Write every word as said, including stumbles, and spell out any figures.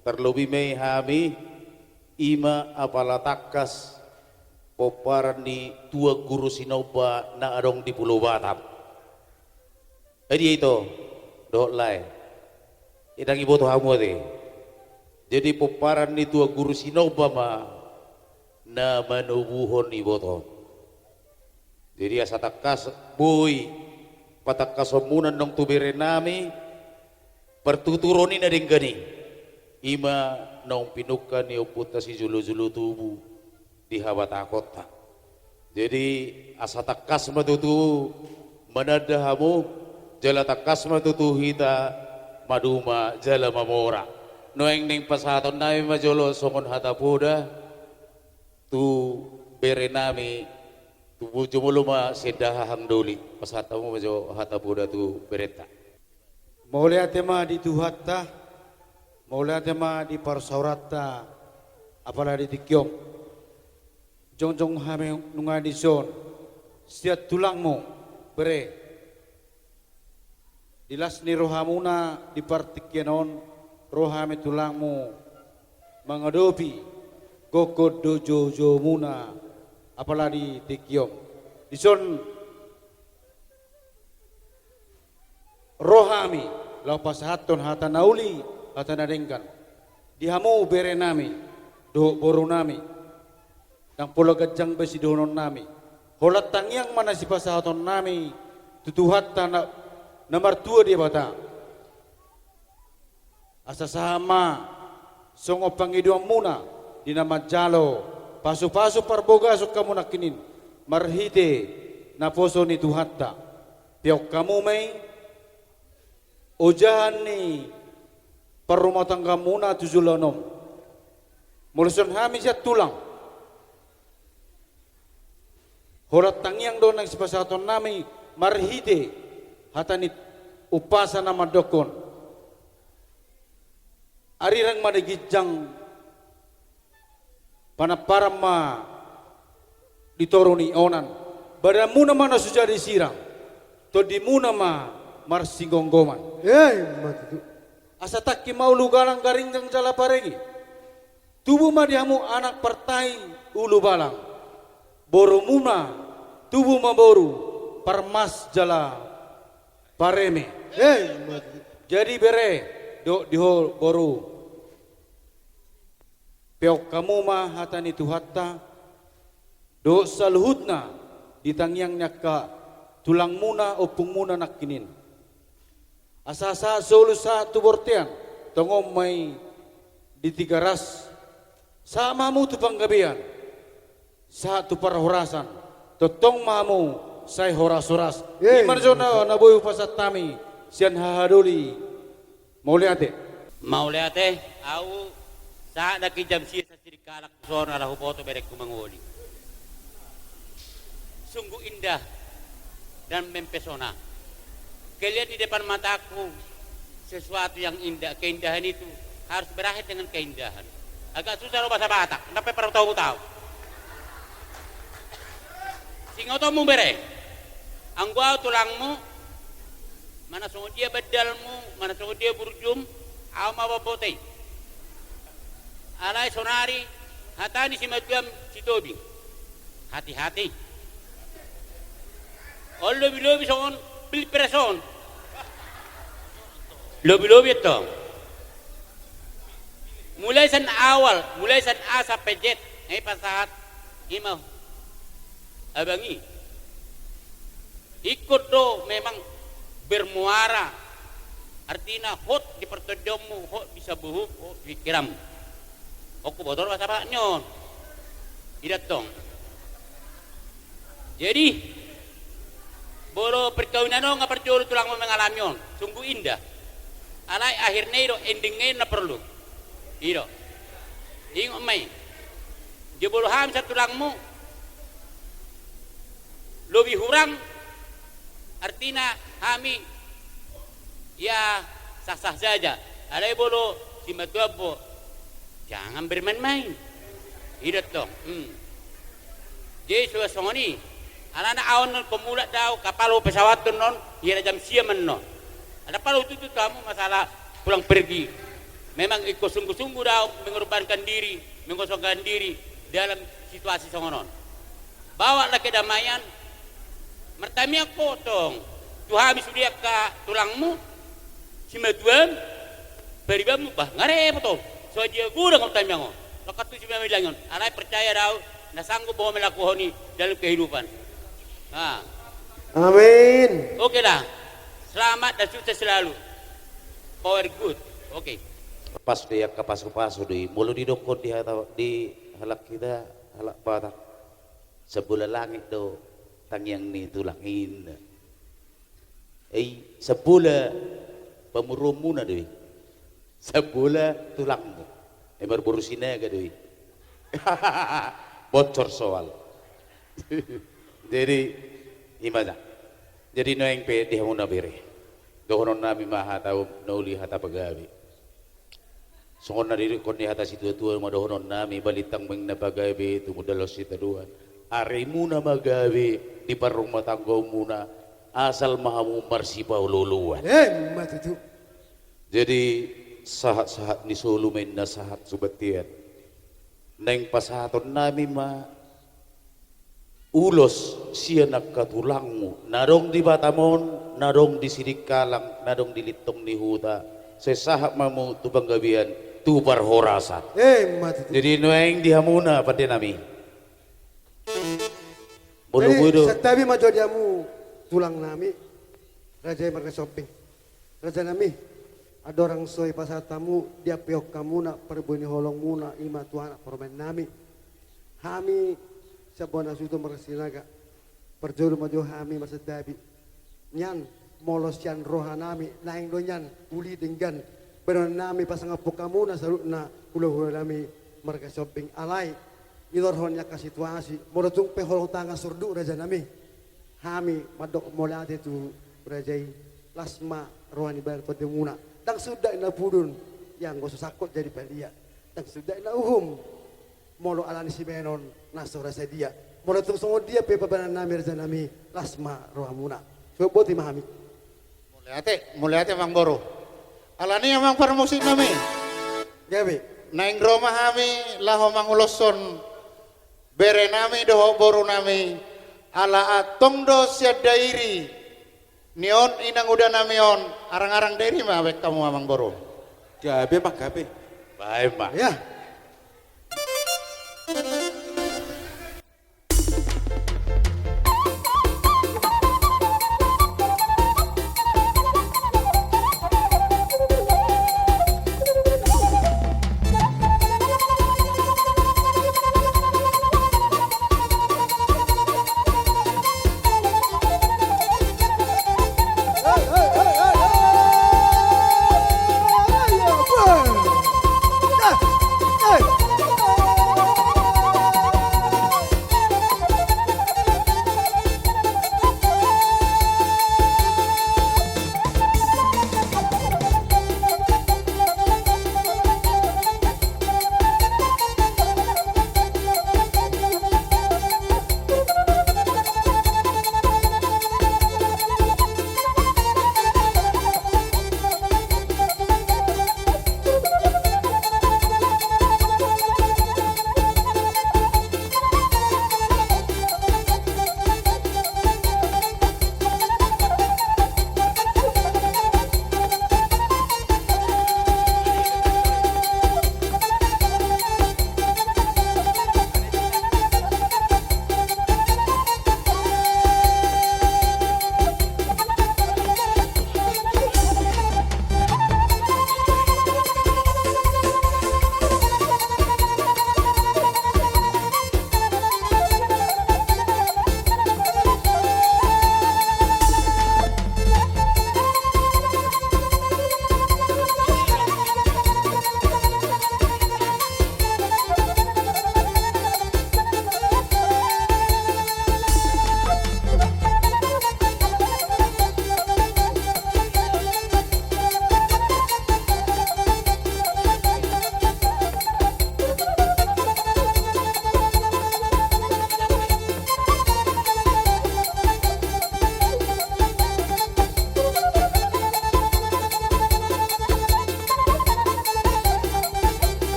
Tarlobi ma i hami, i ma apala tangkas pomparan ni Tuan Guru Sinomba na adong di Pulo Batam. Ai dia ito, dohot lae. Ndang iboto hamu ate. Jadi pomparan ni Tuan Guru Sinomba ma na manobuhon iboto. Jadi asa tangkas boi patangkasonmuna annon tu berenami, partuturon i na denggan i. I ma naung pinungka ni ompunta sijolojolo tubu di habatahonta. Jadi asa tangkas ma tutu mananda hamu, jala tangkas ma tutu hita maduma jala mamora. Nuaeng naeng pasahatonnami ma jolo songon hata poda tu berenami, tu bo-, jumolo ma sian dahahang doli, pasahat hamu ma jo hata poda tu berenta. Mauliate ma di Tuhanta, mauliate ma di parsaoranta, apala di tingki on. Jongjong hami nunga dison, sian tulangmu, bere. Di las ni rohamuna di partingkian on, ro hami tulangmu mangadopi gokhon dohot joujomuna, apala di tingki on. Dison ro hami, laho pasahathon hata na uli, hata na denggan. Di hamu berenami, dohot borunami. Ndang pola ganjang be sidohononnami. Holan tangiang ma na sipasahatonnami tu Tuhanta na, na martua Debata. Asa sahat ma songon pangidoanmuna di na manjalo pasupasu parbagason hamu nangkining marhite naposo ni Tuhanta. Peop hamu ma i ojahan ni parrumatanggaanmuna tu joloan on. Molo songon hami sian tulang, holan tangiang do naeng sipasahatonnami marhite hata ni umpasa na mandokhon: Arirang ma di ginjang, panamparan ma di toru ni onan, badanmuna ma na so jadi sirang, tondimuna ma marsigomgoman. Emma tutu. Asa tangki ma ulubalang, garinggang jala parege. Tubu ma di hamu anak partai ulubalang. Borumuna tubu ma boru parmas jala pareme. Emma tutu. Jadi bere, dohot di ho boru, peop hamu ma hata ni Tuhanta dohot saluhutna di tangiang ni angka tulangmuna, ompungmuna nangkining. Asa sahat solu sahat tu bortean, tongon ma i di Tigaras, sahat ma hamu tu Panggabean, sahat tu parhorasan, tongtong ma hamu sai horas-horas. Eh. I ma na jolo na boi hupasahat hami sian hahadoli. Mauliate. Mauliate, au sahat nangkin jam sia sasirikala. Songon na huboto berengku mangoli. Sungguh indah dan mempesona. Kulihat di depan mataku sesuatu yang indah. Keindahan itu harus berakhir dengan keindahan. Agak susah lo bahasa Batak, ndang pe partahu-tahu. Singotonmu bere, anggo au tulangmu, manang songon dia bandalmu, manang songon dia burjum, au ma mamboto i. Alai sonari hata ni simatuam Sitobing: Hati-hati. On lobi-lobi songon pilpres on. Lobi-lobi antong. Mulai sian awal, mulai sian A sampe Z, na i pasahat i ma abang i. Ingkon do memang bermuara, artina hot di partondianmu, hot di sabuhum, hot di pikiranmu. On huboto do bahasa Batak ni on. I do antong. Jadi molo perkawinan on nga parjolo tulangmu mengalami on, sungguh indah. Alai akhirna i do, endingna i na porlu. I do. Ingot ma i. Jadi molo hami sian tulangmu lobi hurang, artina hami ya sah-sah saja. Alai molo simatuam bo, jangan bermain-main. I do antong. Hmm. Jadi sudah songon i. Alana au annon pe mulak do au, kapal hupesawathon annon, hira jam sia ma annon. Ndang pola hututu tu hamu masalah pulang pergi. Memang ingkon sungguh-sungguh do au mengorbankan diri, mengosongkan diri dalam situasi songon on. Bawalah kedamaian. Martamiang ho tong tu hami sude angka tulangmu, simatuam, paribanmu, bah, nga repot on. So dia godang martamiang ho. Lakat tu simatuam on. Alai percaya do au, na sanggup ho melakukan i dalam kehidupan. Nah. Amin. Oke lah. Selamat dan sukses selalu. Power good. Oke. Pas do i angka pasu-pasu do i. Molo didokkon di hata, di halak hita, halak Batak, sambola langit do tangiang ni tulang, inna. Ei, sambola pamoruonmuna do i. Sambola tulangmu. Ai marboru Sinaga do i. Bocor soal. Jadi, i ma da. Jadi nuaeng pe di hamuna bere, dohononnami ma hata na uli, hata pagabe. Songon na didokkon ni hata situatua ma dohononnami, balintang ma na pagabe, tumundalhon sitadoan. Arimuna ma gabe di parrumatanggaonmuna, asal ma hamu marsipaolo-oloan. Emma tutu. Jadi sahat-sahat ni solu ma inna sahat subatian. Naeng pasahatonnami ma ulos sian angka tulangmu na adong di Batam on, na adong di Sidikalang, na adong di Lintong ni Huta. Sai sahat ma hamu tu panggabean, tu parhorasan. Emma tutu. Jadi nuaeng di hamuna pandenami. Molo boi do. Santabi ma jo di hamu tulangnami, raja i marga Sombing. Rajanami, andorang so dipasahat hamu, diampehon hamuna parbue ni holongmuna, i ma tu anak parumaennami. Hami sian bona suto marga Sinaga, parjolo ma jo hami marsantabi. Nian, molo sian rohanami, naeng do nian uli denggan bahenonnami pasangaphon hamuna saluhutna hulahulanami marga Sombing. Alai, dinorhon ni angka situasi, molo tung pe holong tangan surduk, rajanami, hami mandok mauliate tu raja i. Las ma roha ni badan tondimuna. Ndang suda inna pudun, ianggo so sangkot jadi palia. Ndang suda inna uhum, molo alani simenon na so ra sadia. Molo tung songon dia pe pabahenannami, rajanami, las ma rohamuna. Suhut boti ma hami. Mauliate, mauliate amangboru. Alani i amang parmusiknami. Gabe. Naeng ro ma hami laho manguloshon berenami dohot borunami, ala antong do sian Dairi ni on inangudanami on, arang-arang Dairi ma baen hamu amangboru. Gabe ma, gabe. Baen ma. Ya.